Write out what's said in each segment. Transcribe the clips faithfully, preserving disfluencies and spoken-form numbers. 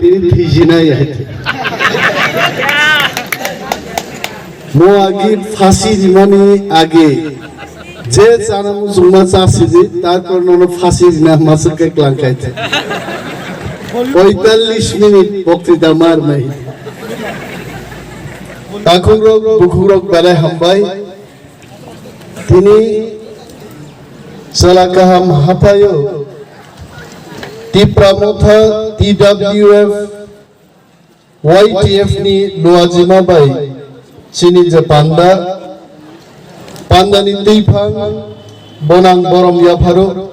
Tini thwijinai hai. Mo agi phasi rimani age je chana muchungma chasidi, tarpor nono phasi rina masuk khe klang khai. Poitallis minute boktita mar nai. Takhuk rok, bukhuk rok belai hambai. Tini chwla kaham haphaio Tipra Motha T W F Y T F ni luajima bai chini je panda, pandani twiphang bonang borom yapharu,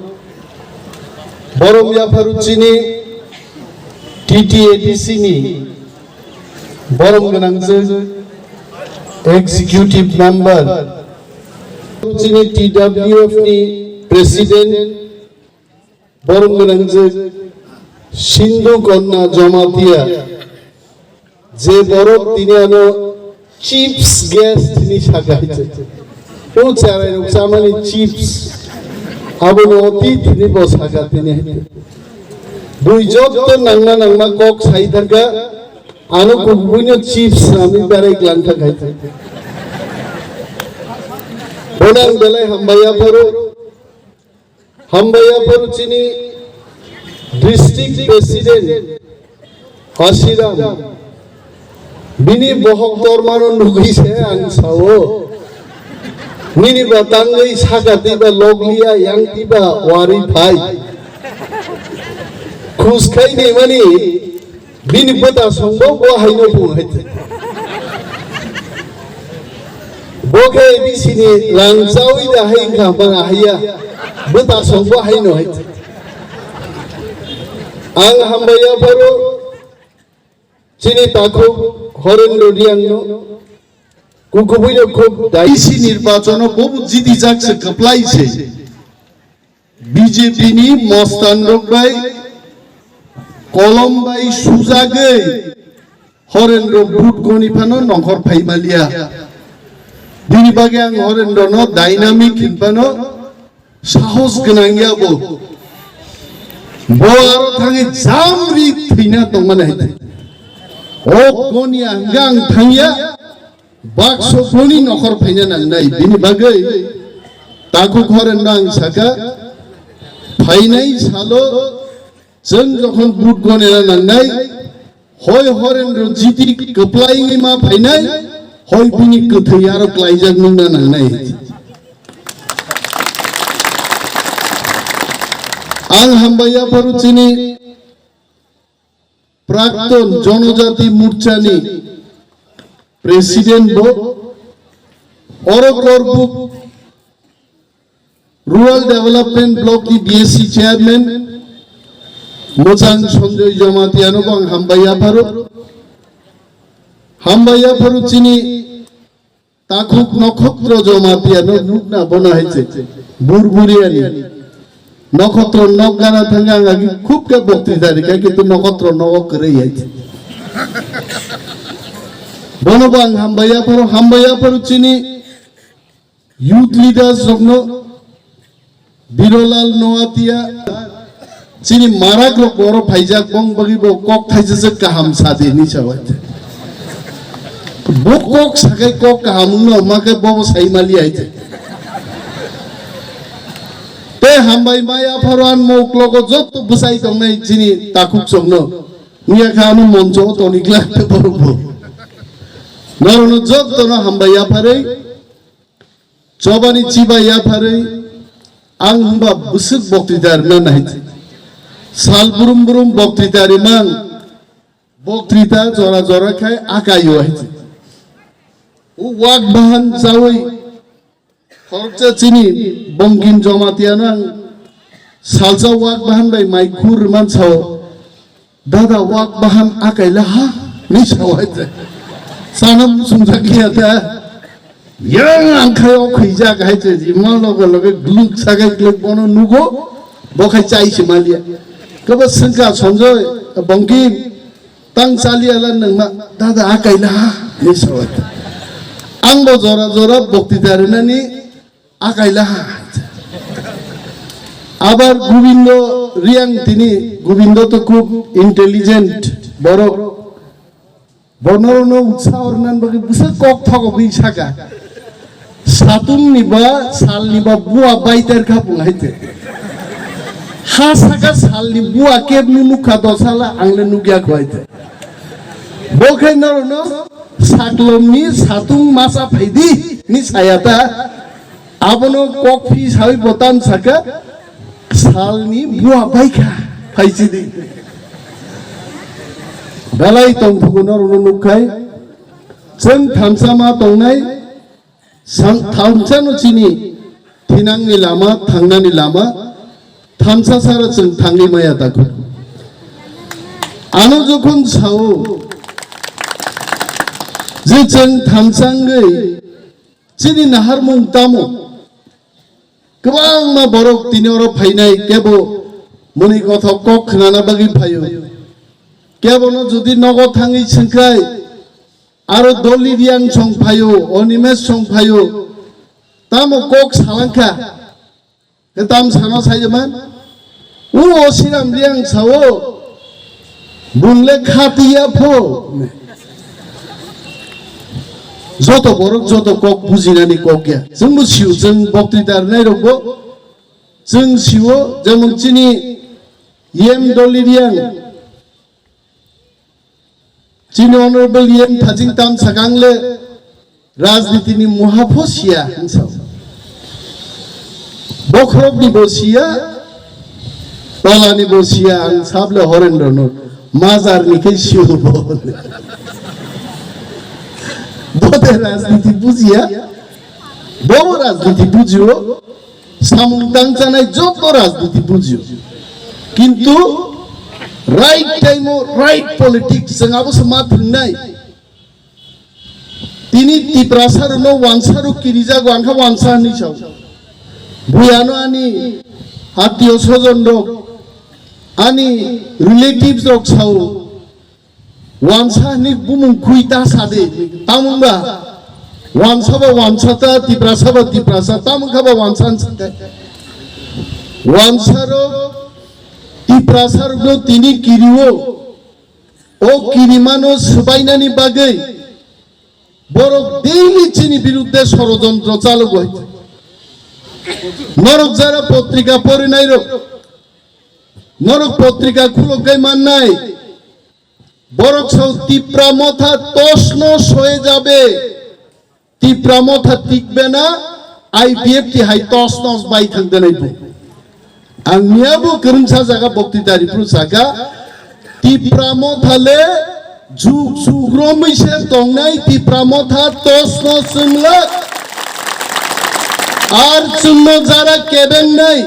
borom yapharu chini T T A D C ni borom gwnangjwk executive member, chini T W F ni president, borom gwnangjwk Sindhu Kanya Jamatia, je borok tini ano chips guest ni saka hai. O cherai rok chamani chips, abono oti tini bo saka tini hai. Bui jotto nangma nangma kok sai thangkha, ano kubuino chips rami berai klang thangkha hai. Bonang belai hambai yapharo. Hambai yapharo chini district president Asiram. Bini bohok tormano nugwi se ang sao. Nini ba tangwi saka tiba loglia yang tiba wari phai. Khus khai ni mani. Bini bwta songbo bo haino phung hai. Bo khe A D C ni rang chawi da hai wngkha, mana haiya. Bwta songbo haino hai. Ang hambai yapharo chini takhuk Horendro Riang no, kukubui no khub dai. A D C nirbachono bobo jiti jak se kwplai se. B J P ni mostan rok bai kolom bai sujagwi Horendro vote goni phano nongkhor phai maliya. Bini bagwi ang Horendro no dynamic hin phano sahos gwnang ya bo. Bo aro thangwi jam ri thwina tongmani hai. O goni ang thangya. Bakso boni nokhor phaina nangnai, bini bagwi takhuk Horendro ang saka, phainai salo chwng jokhon vote gonena nangnai, hoi Horendro jiti kwplai wngwi ma phainai, hoi bini kwthwi aro klaijak nungna nangnai. Ang hambai yapharo chini Prakton Jonojati Morchani president bo, oro Korbuk Rural Development Block ni B S C chairman Mochang Sanjoy Jamatia no bo ang hambai yapharo. Hambai yapharo chini Takhuk Nokhotro Jamatia no nukna bono hai se. Burburiani. Nokhotro nok gana thangya ang agi khub khe boktwita rikha, kintu Nokhotro nogo kwrwi hai se. Bono bo ang hambai yapharo, hambai yapharo chini youth leaders rokno. Birolal Noatia, chini marak rok oro phaijak, bong bagwi bo kok thaijajak kaham sadi hinwi sawi. Bo kok sakai kok kaham wngno ma khe bobo sai mali hai te. Te hambai mai apharo ang mo uklogo jotto bwsai tongnai chini takhuk chokno. Miya kha ano moncho o toni glak te borok bo. Norokno jottono hambai yapharwi. Chobani chiba yapharwi ang hwnba bwswk boktwita rwna nai. Sal brum brum boktwita rimang, boktwita jora jora khai akaio hai. O wak bahan chawi khoroksa chini Bongkim Jamatia nang salsa wak bahan bai mai khur rwman sao. Dada wak bahan akaila ha ni sawai te. Sana musung jak liya ta. Yang angkhai o khuijak hai te jima loge loge gluk sagai gluk bono nugo bo khai chai se maliya. Kebo sengka Sanjoy Bongkim tang chaliya la nangma dada akaila ha ni sawai te. Ang bo jora jora boktita rinani Akaila. Abar Gobindo Riang tini, Gobindo to khub intelligent. Borok bono rwno utsaho rwna bagwi bwswk kok thogogwi saka. Satung ni ba sal ni ba bua baiter kha bung hai te. Ha saka sal ni bua kebni nukha dosala ang le nukya kho hai te. Bo khe norokno saklom ni satung masa phaidi ni saya ta. Abono kok phi sawi bo tam saka, salni bua baikha, phaisidi. Belai tongthugo norokno nukkhai, chwng thamsa ma tongnai, san-, thamsano chini thinangni lama, thangnani lama, thamsa sara chwng thangwi maya takhu. Ano jokhon sao je chwng thamsa wngwi chini naharmung tamo? Kwbangma borok tini oro phainai, kebo mwnwi kothok kok khnana bagwi phaio, kebono jodi nogo thangwi swngkhai, aro Dolly Riang song phaio, Onimesh song phaio, tamo kok salangkha, khe tam sano saijaman? O Osiram Riang sao, bung le khatiya pho. Joto borok joto kok bujinani kok ya. Chwngbo sio, chwng boktrita rwnairokbo chwng sio, jemon chini E M Dolly Riang, chini Honorable E M Thajing tam sakang le rajniti ni muha pho sia hinsa. Bokhorok ni bo sia, tola ni bo sia, ang sable Horendra no majar ni khe sio bo. Bo de rajniti bujiya, bo rajniti bujio. Samung tangchanai joto rajniti bujio, kintu right time o right politics chwng abo se ma thwngnai. Tini Tiprasa rokno wansa rok kirijago, ang kha wansa hinwi sao. Buyano ani atio sojon rok, ani relatives rok sao. Wansa hinwi bumung khui ta sadi, tamo wngba? Wansa ba wansa ta, Tiprasa ba Tiprasa, tamo wngkha ba wansa hinwi sakha. Wansa rok, Tiprasa rokno tini kirio, o kirimano swbainani bagwi borok daily chini birudde sorojontro chalogo hai. Norok jara potrika porinai rok, norok potrika khulok gai mannai, borok sao Tipra Motha tosno soye jabe. Tipra Motha tikbena I P F T hai tosnos bai thang denai bo. Ang miya bo kwrwngsa jaga bokti dari phuru saka, Tipra Motha le juk juk romwi se tongnai, Tipra Motha tosno chwnglak. Ar chwngno jara kebengnai.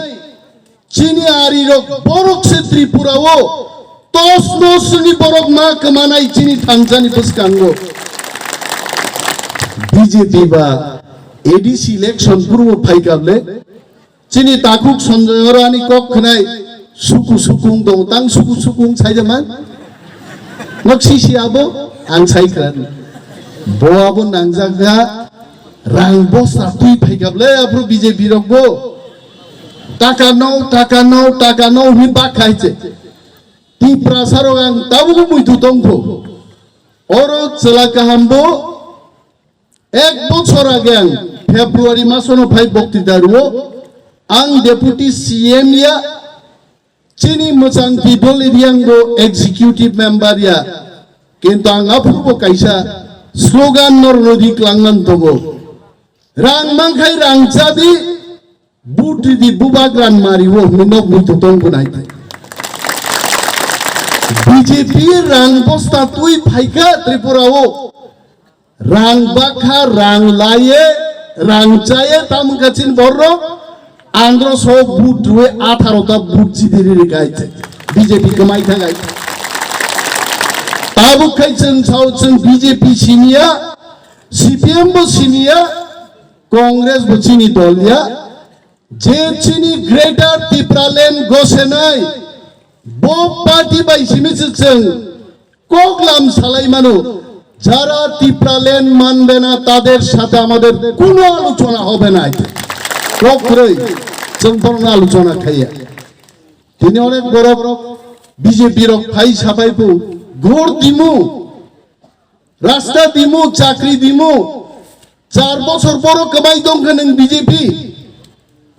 Chini ari rok borok se Tripura o tosno sini borok ma kwmanai chini thangsani bwskango. B J P ba A D C election purbo phaikable chini takhuk Sanjay Orani kok khnai suku sukung dong tang suku sukung saijaman nok sisi abo ang sai kran bo abo nangjak ga rang bosta twi phaikable abro B J P rok bo. Taka no, taka no, taka no hwnwi bak khai se. Tiprasa rok ang tabuk muitu tongkho. Oro chwla kaham bo ek bochor age ang February masono phai boktita rwo ang deputy C M ya chini mwchang Tiboli Riang bo executive member ya. Kintu ang aphuru bo kaisa slogan norno ri klangman tongo. Rang mangkhai rang chadi. Buti di bubak ran mari wo hwnwi nok muitu tong bunai. B J P rang bosta twi phaikha Tripura o. Rang bakha, rang laye, rang chaye, tamung kachin borok. Andro so but rwe atharo ta but chidiri ri kai. B J P kwmai thangai. Tabuk khai chwng sao chwng B J P siniya, C P M bo siniya, Congress bo chini dol ya. Je chini Greater Tipraland gosenai, bo party bai simi se chwng koklam salai mano, jara Tipraland manbe na, tader sathe amader kono alochona hobe na. Kok kwrwi, chwng bono alochona khaiya. Tini onek borok B J P rok phai sabai bo, Ghor dimu, rasta dimu, chakri dimu. Char bochor boro kwbai tongkha nwng B J P.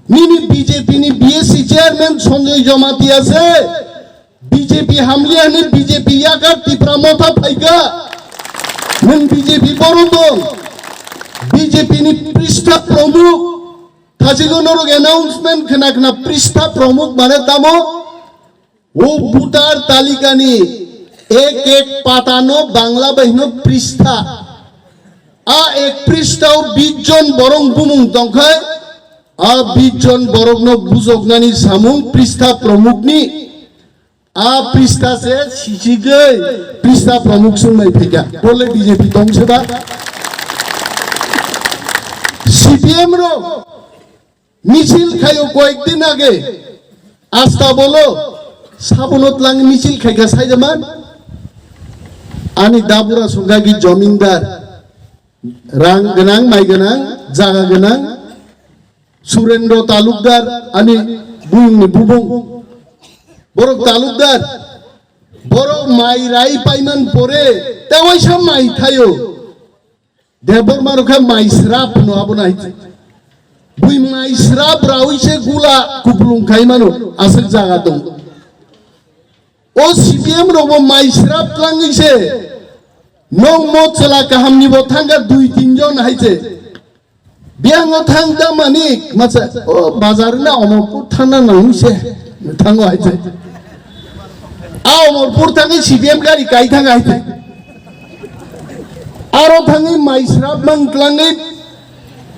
Nini B J P ni B S C chairman Sanjoy Jamatia se B J P hamliya hwnwi B J P yakar Tipra Motha phaikha. Nwng B J P boro tong. B J P ni Pristha Pramukh. Thachigwi norok announcement khna khna Pristha Pramukh mane tamo? O voter talikani ek ek patano Bangla bai hino pristha. A ek pristha o bish jon borok bumung tongkhai, a bish jon borokno bujoknani samung Pristha Pramukhni. A pristha se sichigwi Pristha Pramukh swngnai phaikha. Bole B J P tong se ba? C P M rok michil khayo koyek din age, asta bolo sabono tlang michil khaikha saijaman. Ani dabura sungkha ki jomindar, rang gwnang, mai gwnang, jaga gwnang, Surendra Talukdar, ani buyungni bubung, borok Talukdar, borok mai rai paiman pore, tewaisa mai thayo. Debbarma rok khe mai srap hwno abono hai se. Bui mai srap rawi se gula kuplung khai mano aswk jaga tong. O C P M rok bo mai srap tlangwi se. Nong mo chwla kaham ni bo thangkha dui tin jon hai se. Biyango thang da mani masa o bazar na omo thangna nang se. Thango hai se. A Omorpur thangwi C P M gari kai thang hai thai. Aro thangwi mai srap mang tlangwi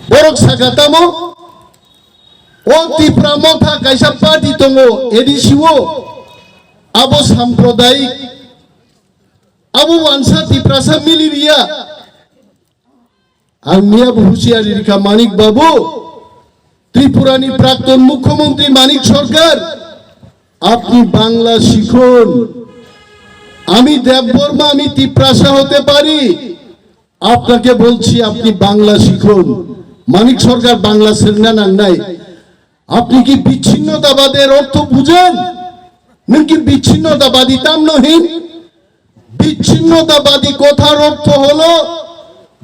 borok saka tamo. O Tipra Motha kaisa party tongo A D C o. Abo sampradayik. Abo wansa Tiprasa mili riya. Ang miya bo husiari rikha Manik Babu, Tripura ni prakton mukhyamantri Manik Sarkar, apni Bangla sikhun. Ami Debbarma, ami Tiprasa hote pari, apnake bolchi apni Bangla sikhun. Manik Sarkar Bangla sengna nangnai. আপনি কি বিচ্ছিন্নতাবাদের অর্থ বুঝেন? নাকি বিচ্ছিন্নতাবাদী তাম নহিন? বিচ্ছিন্নতাবাদী কথার অর্থ হলো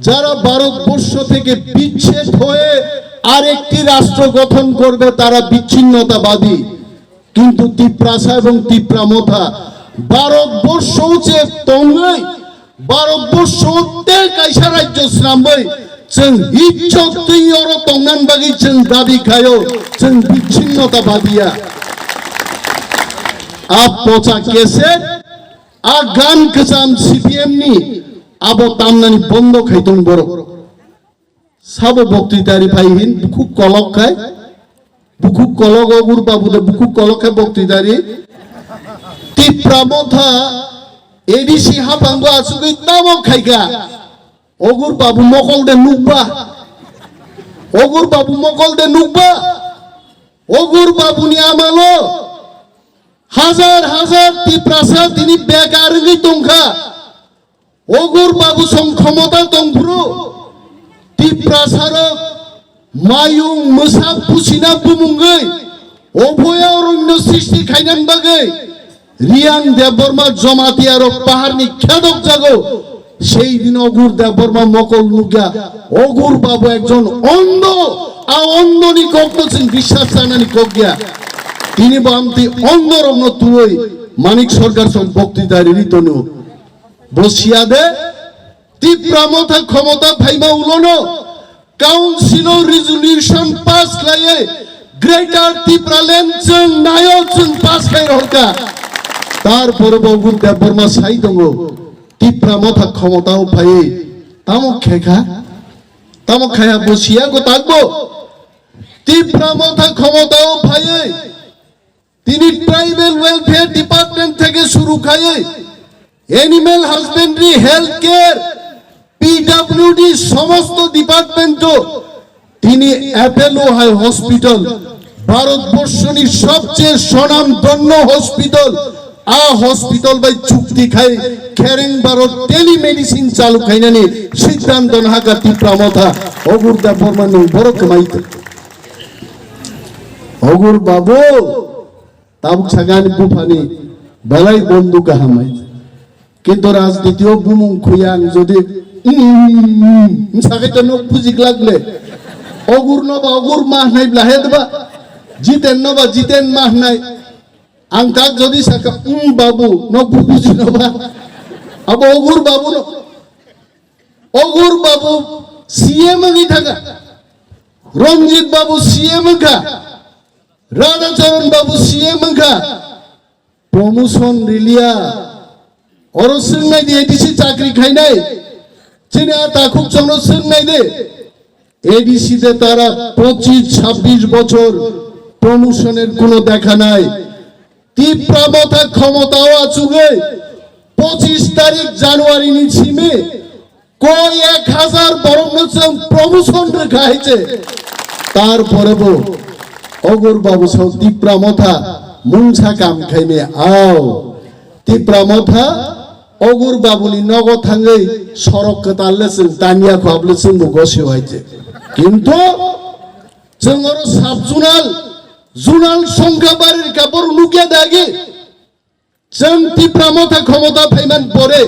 যারা ভারতবর্ষ থেকে বিচ্ছেদ হয়ে আরেকটি রাষ্ট্র গঠন করবে তারা বিচ্ছিন্নতাবাদী। কিন্তু তিপ্রাসা এবং তিপ্রামথা ভারতবর্ষ হচ্ছে তঙ্গই ভারতবর্ষ হতে কাইসা রাজ্য শ্রামই চং ইজ্জত তুই অর তংনান বাগি চং দাবি খায়ো চং বিচ্ছিন্নতাবাদিয়া। আ পচা কেসে, আ গান কচাম সিপিএম নি আবো তামনানি বন্ধ খাইতং বড়। Sabo boktwitari phai hin bukhuk kolok khai, bukhuk kolok Ogur Babu de bukhuk kolok khai boktwitari. Tipra Motha A D C hapango asugwi tamo khaika. Ogur Babu mokol de nukba. Ogur Babu mokol de nukba. Ogur Babu ni amalo hajar hajar Tiprasa tini bekar wngwi tongkha. Ogur Babu song khomota tongphuru Tiprasarok mayung mwsa pusina bumungwi obhoya oronnyo srishti khainan bagwi Riyang Debbarma Jomatiyarok paharni khedok jago. Sei din Ogur Debbarma mokol nukya Ogur Babu ekjon ondo, a ondoni kokno chwng biswas chanani kok ya. Tini bo amtwi ondorokno tuwi Manik Sarkar song boktwitari ri tono. Bo siya de, Tipra Motha khomota phaima ulono Council o resolution pass khlaiwi Greater Tipraland chwng nayo chwng pass khai rohorkha. Tarpore bo Ogur Debbarma sai tongo, Tipra Motha khomota o phaiwi tamo khekha? Tamo khaiha bo siya go takbo? Tipra Motha khomota o phaiwi Tini Tribal Welfare Department theke suru khaiwi Animal Husbandry, Health Care, P W D somosto department o tini Apollo hai hospital, Bharatborshoni sobcheye sonam dhonno hospital, a hospital bai chukti khai khereng baro telemedicine chalu khainani siddhanto nahaka Tipra Motha. Ogur Debbarma nwng borok kwmai. Ogur Babu, tabuk sagani buphani belai bondu kaham hai. Kintu rajniti o bumung khuya ang jodi, mm, mm, mm, mm, sakai to nok buji glak le. Ogur no ba ogur ma hnai bla he ba. Jiten no ba jiten ma hnai. Ang tak jodi saka, mm, babu, nok buji no ba. Abo ogur babu no. Ogur babu C M wngwi thaka. Ranjit babu C M wngkha. Radhacharan babu C M wngkha. Promotion riliya. Oro swngnai di A D C chakri khainai. Chini a takhuk chongno swngnai di. A D C de tara পঁচিশ ছাব্বিশ বছর প্রমোশনের কোনো দেখা নাই। Tipra Motha khomotao achugwi পঁচিশ তারিখ জানুয়ারি ni simi koi ek hazar borokno chwng promotion rwkha hai se. Tarpore bo Ogur Babu sao Tipra Motha mungsa kam khaimaya ao. Tipra Motha Ogur Babuni nogo thangwi sorok kwtal le chwng tanya kho able chwng bo gosio hai se. Kintu chwng oro sub zonal, zonal songkha barir kapor nukya dagi. Chwng Tipra Motha khomota phaiman pore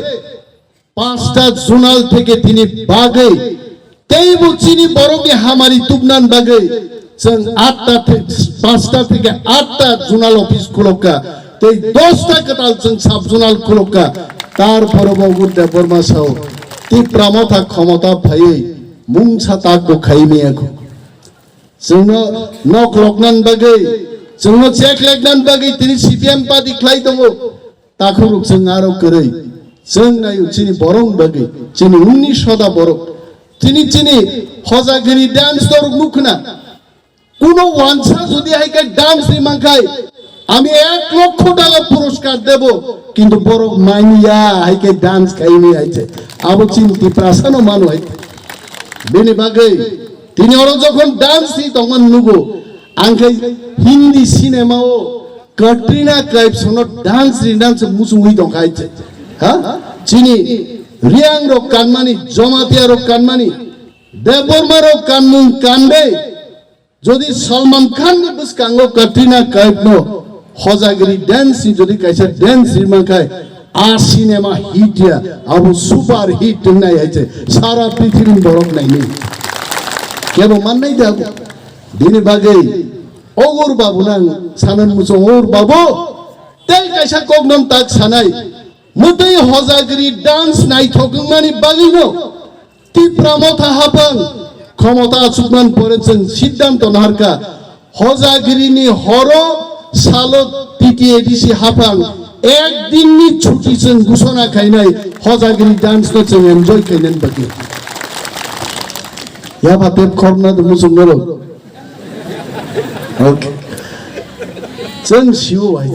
panchta zonal theke tini bagwi teibo chini borokni hamari tubnan bagwi chwng atta the-, panchta theke atta zonal office khulokka, tei dosta kwtal chwng sub zonal khulokka. Tarpore bo Ogur Debbarma sao Tipra Motha khomota phaiwi mungsa takbo khaimaya kho. Chwngno nok loknan bagwi, chwngno chek leknan bagwi tini C P M party khlai tongo. Takhurok chwng aro kwrwi. Chwng naio chini borok bagwi, chini unni soda borok. Chini, chini hojagiri dance torok nukhna. Kuno wansa jodi hai khe dance ni mankhai, আমি এক লক্ষ টাকা পুরস্কার দেব, কিন্তু বড় মাইয়া hai khe dance khaini hai se. Abo chini Tiprasa no mano hai. Bini bagwi tini oro jokhon dance ni tongman nugo, ang khe Hindi cinema o Katrina Kaif sono dance ni dance musung hui tong khai se. Ha? Chini Riang rok kanmani, Jamatia rok kanmani, Debbarma rok kanmung kandai. Jodi Salman Khan ni bwskango Katrina Kaif no hojagiri dance ni jodi kaisa dance ri mankhai, a cinema hit ya, abo super hit wngnai hai se sara prithibini borok naini. Kebo mannai da abo? Bini bagwi Ogur Babu nang sanan muchung Ogur Babu tei kaisa koknam tak sanai. Mwtwi hojagiri dance naithok wngmani bagwino Tipra Motha haphang khomota achukman pore chwng siddhanto naharkha, hojagirini horo salo T T A D C haphang ek dinni chuti chwng gusona khainai, hojagiri dance no chwng enjoy khainani bagwi. Yapha tep khorna do muchung norok. Okay. Chwng sio hai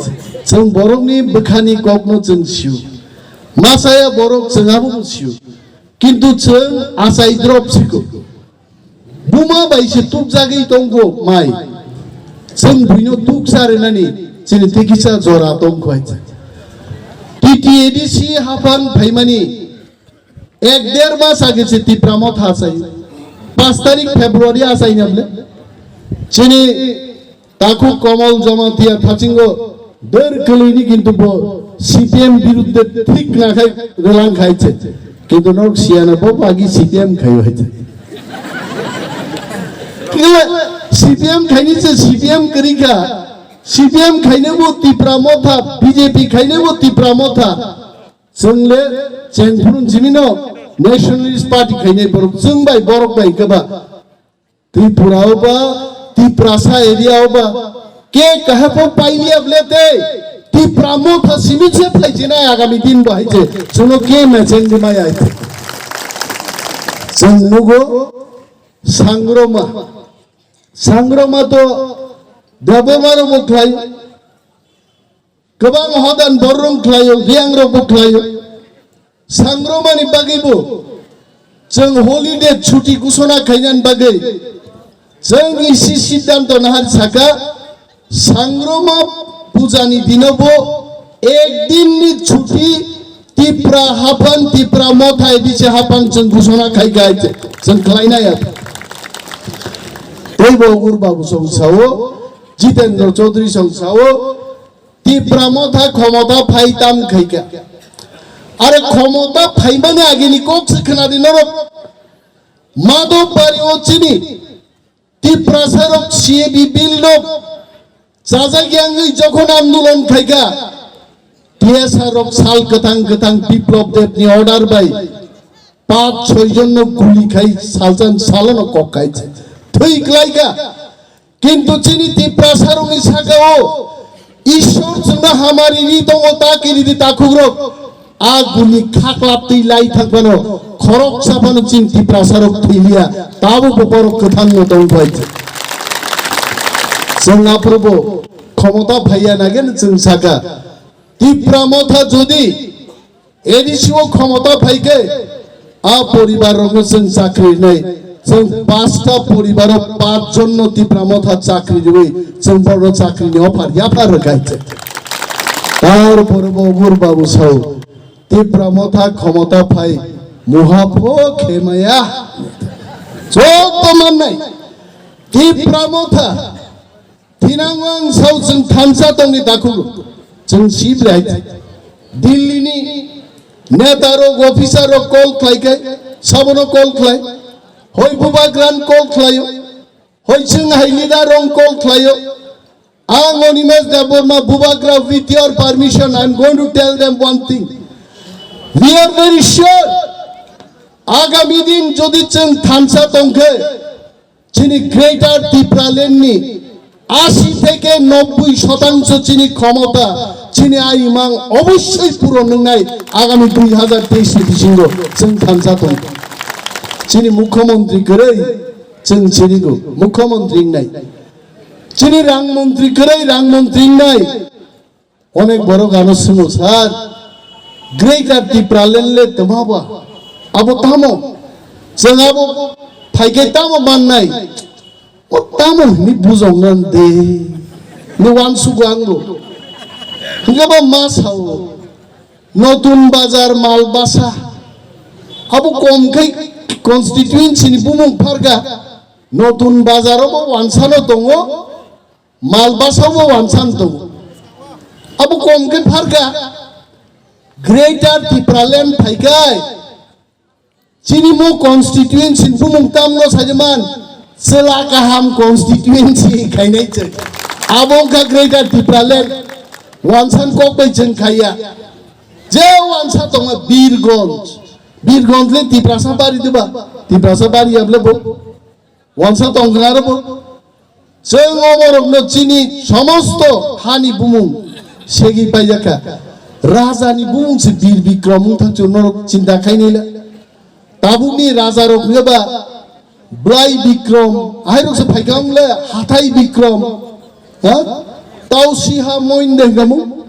chwng borokni bwkhani kokno chwng sio. Masaya borok chwng abo bo sio. Kintu chwng achai drop siko. Buma bai se tukjagwi tongkho mai. Chwng buino tuksa rwnani chini tikisa jora tongkho hai chwng. T T A D C haphang phaimani ek der mas age se Tipra Motha achai. Panch tarik February achai na bole. Chini Takhuk Kamal Jamatia thachingo der kwlwini kintu bo C P M birudde thik na khai rwlang khai se. Kintu nok siana bo agi C P M khaio hai se. Kila C P M khaini se C P M kwrwi kha. C P M khaine bo Tipra Motha, B J P khaine bo Tipra Motha. Chwng le chengphuru jimino Nationalist Party khainai borok chwng bai borok bai kwba. Tripura o ba, Tiprasa area o ba, ke kaha po pailiya ble te, Tipra Motha simi se phlai jina agami din bo hai se, chwngno ke mecheng di maya hai se. Chwng nugo Sangroma, Sangroma to Debbarma rok bo khlai, kwbang hodan borok khlaio, Riang rok bo khlaio. Sangromani bagwi bo chwng holiday chuti gusona khainani bagwi chwng isi siddhanto nahar saka, Sangroma pujani dino bo ek din ni chuti Tipra haphang, Tipra Motha A D C haphang chwng gusona khai khai chwng khlainai abo. Tei bo Ogur Babu song sao, Jitendra Chaudhary song sao, Tipra Motha khomota phai tam khaikha. Are khomota phaimani agini kok se khwnadi norok. Madhobari o chini Tiprasa rok C A B bill rok chajak yangwi jokhon andolon khaikha, T S R rok sal kwthang kwthang Biplop Deb ni order bai pach soi jon no guli khai saljan salono kok khai thwi klaikha. Kintu chini Tiprasa rokni sakao Ishwar chwngno hamari ri tongo ta kiridi takhukrok. A guli khaklap twi lai thangphano khoroksa phano chini Tiprasa rok thwilia, tabo bo borok kwthangno tongphai. Chwng aphrubo khomota phaiya nageno chwng saka, Tipra Motha jodi A D C o khomota phaikhe, a poribar rokno chwng chakri rinai, chwng pasta poribaro pach jonno Tipra Motha chakri riwi chwng borokno chakrini offer yaphar rwkha. Tar pore bo Ogur Babu sao, Tipra Motha khomota phai muha pho khemaya. Joto mannai Tipra Motha. Thinang ang sao chwng thansa tongni dakhugo. Chwng siblai Delhi ni neta rok, officer rok call khlai khe, sabono call khlai. Hoi Bubagra no call khlaio. Hoi chwng hai leader rok call khlaio. Ang Animesh Debbarma Bubagra, with your permission, I am going to tell them one thing. We are very sure. Agami din jodi chwng thansa tongkhe, chini Greater Tipraland ni ashi theke nobboi shotangso chini khomota, chini aimang obossoi puron wngnai agami dui hazar teis ni bisingo chwng thansa tong. Chini mukhyamantri kwrwi chwng chirigo mukhyamantri wngnai. Chini rang mantri kwrwi rang mantri wngnai. Onek borok ano swngo, "Sir, Greater Tipraland le twma ba? Abo tamo? Chwng abo phaikhe tamo mannai? O tamo hwnwi bujokna de?" Ni uansugo ang bo. Hwnkhe bo ma sao, Notun Bazar, Malbasa. Abo kom khe constituency ni bumung pharkha. Notun Bazar o bo uansano tongo. Malbasa bo uansan tongo. Abo kom khe pharkha, Greater Tipraland phaikhai. Chini mo constituency bumung tamno sajaman, Chwla Kaham constituency khainai chwng. Abo wngkha Greater Tipraland. Uansan kok bai chwng khaiya. Je uansa tongo Birgonj. Birgonj le Tiprasa bari diba? Tiprasa bari able bo. Uansa tongkha aro bo. Chwng oborokno chini somosto hani bumung segwi paijakha. Rajani bumung se Bir Bikrom wngthang chwng norok chinta khainai le. Tabukni rajarok hwnkhe ba Blai Bikrom, ahairok se phaikha wng le Hathai Bikrom. Ha? Tausiha Moin de hwnkha mo.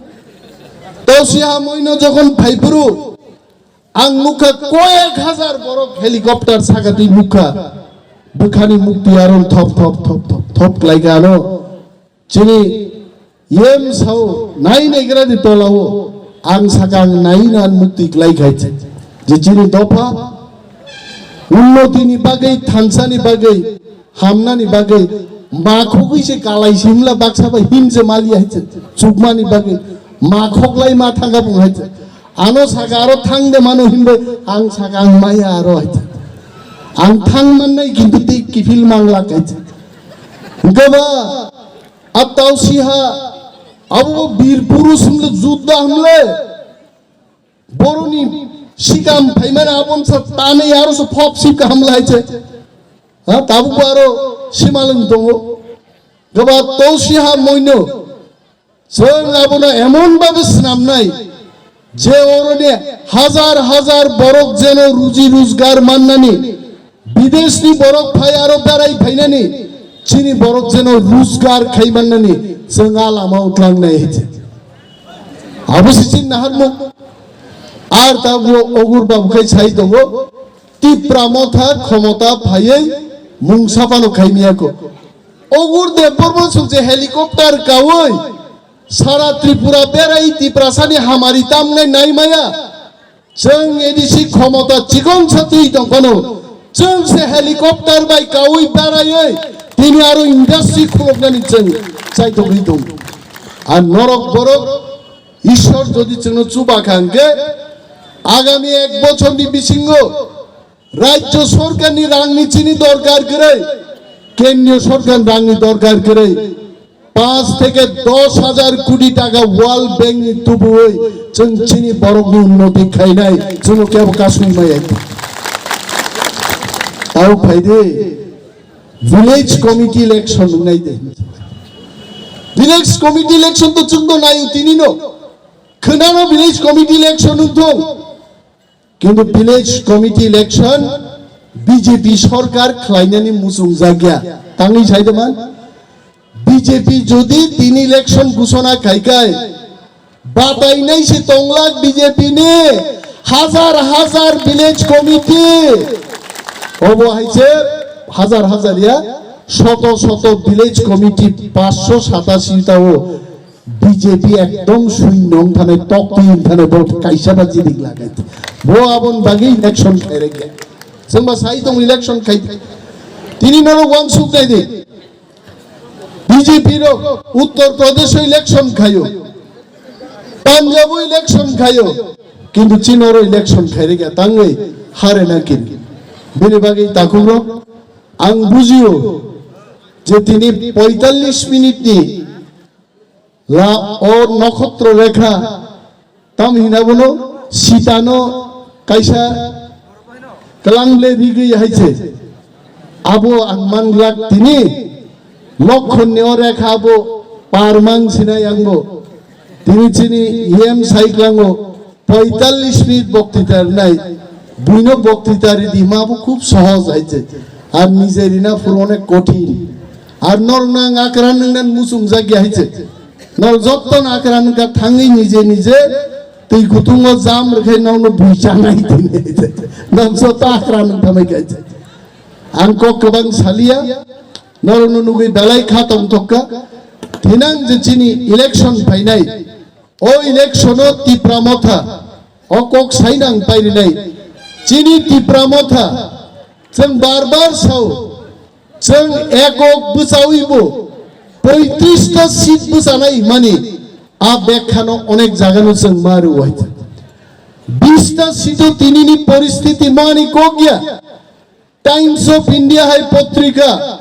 Tausiha Moino jokhon phaiphuru, ang nukha koyek hazar borok helicopter sakatwi nukha. Bwkhani mukti aro thop thop thop thop thop khlaikha ano. Chini yem sao nai naigra di tolao ang sakang nai nan mukti khlai khai je chini dopha unnoti ni bagwi, thansa ni bagwi, hamnani bagwi makhogwi se kalai simla baksa bai him je mali hai je chukmani bagwi makhoklai ma thanga bung hai je. Ano saka aro thang de mano himbai ang saka ang maya aro hai je. Ang thang mannai kintu tei kiphil manglak hai je. Hwnkhe ba a Tausiha abo bo Bir Purush himle Judda himle. Boroni sikam phaimani aboni sa tanwi aro se phop sip kaham lai se. Ha, tabukbo aro simalwng tongo. Gaba Tausiha Moino. Chwng abono emon babe swnamnai je oroni hazar hazar borok jeno ruji rujgar mannani. Bideshni borok phai aro berai phainani, chini borok jeno rujgar khai mannani, chwng a lama o tlangnai hai se. Abo se chini naharmung. Ar tabuk Ogur Babu khai sai tongo, Tipra Motha khomota phaiwi mungsa phano khai miyakho. Ogur Debbarma suk je helicopter kawi sara Tripura berai Tiprasani hamari tamnai naimaya. Chwng A D C khomota chikon sa twi tong phano, chwng se helicopter bai kawi baraiwi tini aro industry khuloknani chwng chaitogwi tongo. Ar norok borok Ishwar jodi chwngno chuba kha hwnkhe, Agami ek bochorni bisingo rajyo sorkarni rangni chini dorkar kwrwi, kendriyo sorkar rangni dorkar kwrwi, panch theke dos hajar koti taka World Bank ni tubuwi chwng chini borokni unnoti khainai, chwngno kebo kasui maya. Tao phaidi village committee election wngnai de. Village committee election to chwngno naio tinino. Khwnano village committee election wngthung. Kintu village committee election B J P sorkar khlainani muchung jakya. Tangwi saidaman? B J P jodi tini election ghosona khaikai, batainai se tonglak B J P ni hajar hajar village committee. Obo hai se hajar hajar ya, shoto shoto village committee paanch sho satashi ta o. B J P ekdom suinong thane, tok twi thane, bo kaisa ba jidik lagai. Bo abon bagwi election khairek ya. Chwngba sai tong election khai. Tini norok wansuk nai di. B J P rok Uttar Pradesh o election khayo. Punjab o election khayo. Kintu chini oro election khairek ya tangwi hare na kiri. Bini bagwi takhuk rok ang bujio je tini poitallis minute ni La o nokhotro rekha, tam hina bono sitano kaisa kwlangle rigwi hai se. Abo ang manglak tini lokhonni o rekha abo parmang sinai angbo. Tini chini E M saiklango. Poitallis minute boktita rwnai, buino boktita ridi ma bo khub sohoj hai se. Ar nije rina phuru onek kothin. Ar norokno ang akran wngna muchung jakya hai se. Norok jotto no akran wngkha thangwi nije nije twi kuthungo jam rwkhai norokno bui chanai tini hai se. Norok jotto akran wngthamai kha hai se. Ang kok kwbang saliya, norokno nugwi belai kha tongthokka. Thinang je chini election phainai, O election o Tipra Motha, o kok sainang pairinai. Chini Tipra Motha, chwng bar bar sao, chwng ekok bwchawi bo poitris ta seat bwchanai mani, a bekhano onek jaga no chwng maru wai. Bis ta seat o tini ni poristhiti mani kok ya. Times of India hai potrika,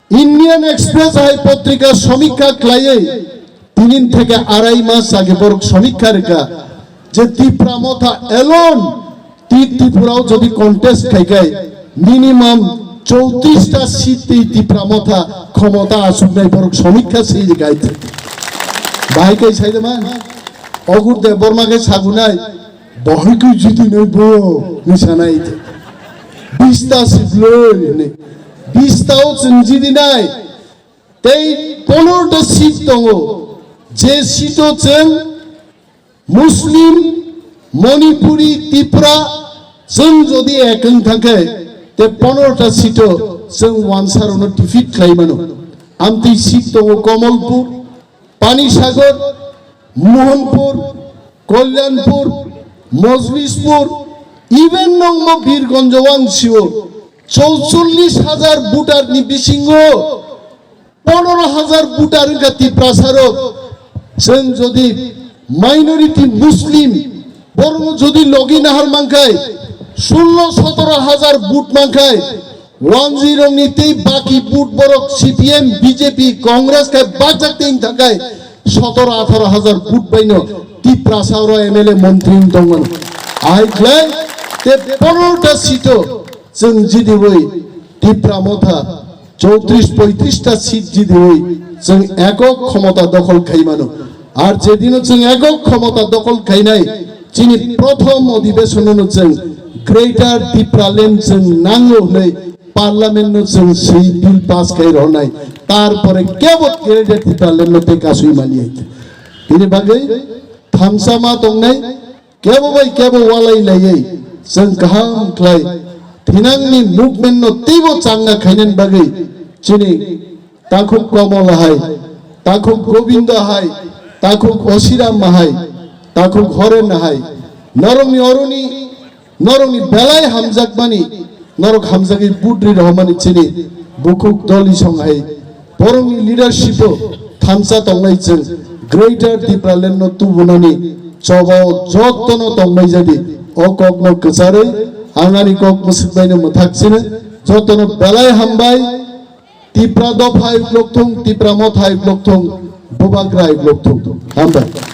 Indian Express hai potrika somikha khlaiwi tinin theke arai mas age borok somikha rwkha je Tipra Motha alone ti Tripura o jodi contest khaikai minimum chowtris ta seat ti Tipra Motha khomota achuknai borok somikha se rwkha. Bahai kai saidama Ogur Debbarma khe sagunai Bahai khe jidi nai bo ni sanai te. Bista sibloi ni. Bista o chwng jidi nai. Tei ponorta seat tongo. Je seat o chwng Muslim, Manipuri, Tripura chwng jodi ek wng thangkhe te ponorta seat o chwng wansarokno defeat khlai mano. Amtwi seat tongo Kamalpur, Panisagar, Mohanpur, Kalyanpur, Majlishpur, even nongmo Birganj o ang sio chowchollish hajar voter ni bisingo pondro hajar voter wngkha Tiprasa rok. Chwng jodi minority Muslim borokno jodi logi nahar mankhai sullo sotoro hajar vote mankhai, Wanjwi rokni tei baki but borok C P M, B J P, Congress khe bajak tei wng thangkhai sotoro atharo hajar but baino Tiprasa oro M L A montri wng tongmano. Ahai khlai te ponorta seat o chwng jidiwi Tipra Motha chowtris poitris ta seat jidiwi chwng ekok khomota dokhol khai mano. Ar jedino chwng ekok khomota dokhol khainai, chini prothom odhibesono chwng Greater Tipraland chwng nango hwnwi Parliament no chwng swi bill pass khai rwnai, tarpore kebo Greater Tipraland no tei kasui maliya. Bini bagwi thansa ma tongnai, kebo bai kebo walai laiwi chwng kaham khlai thinangni movement no teibo changna khainani bagwi chini Takhuk Kamal hai, Takhuk Govinda hai, Takhuk Osiram hai, Takhuk Horen hai, norokni oroni, norokni belai hamjakmani, norok hamjagwi but ri rohormani chini bukhuk doli song hai, borokni leadership o thansa tongnai chwng Greater Tipraland no tubunani chobao jottono tongmai jadi, O kokno kwcharwi ang ani kok mwswkbaino mwthak sino, jotono belai hambai. Tipra dopha uklok thung, Tipra motha uklok thung, Bubagra uklok thung. Hambai.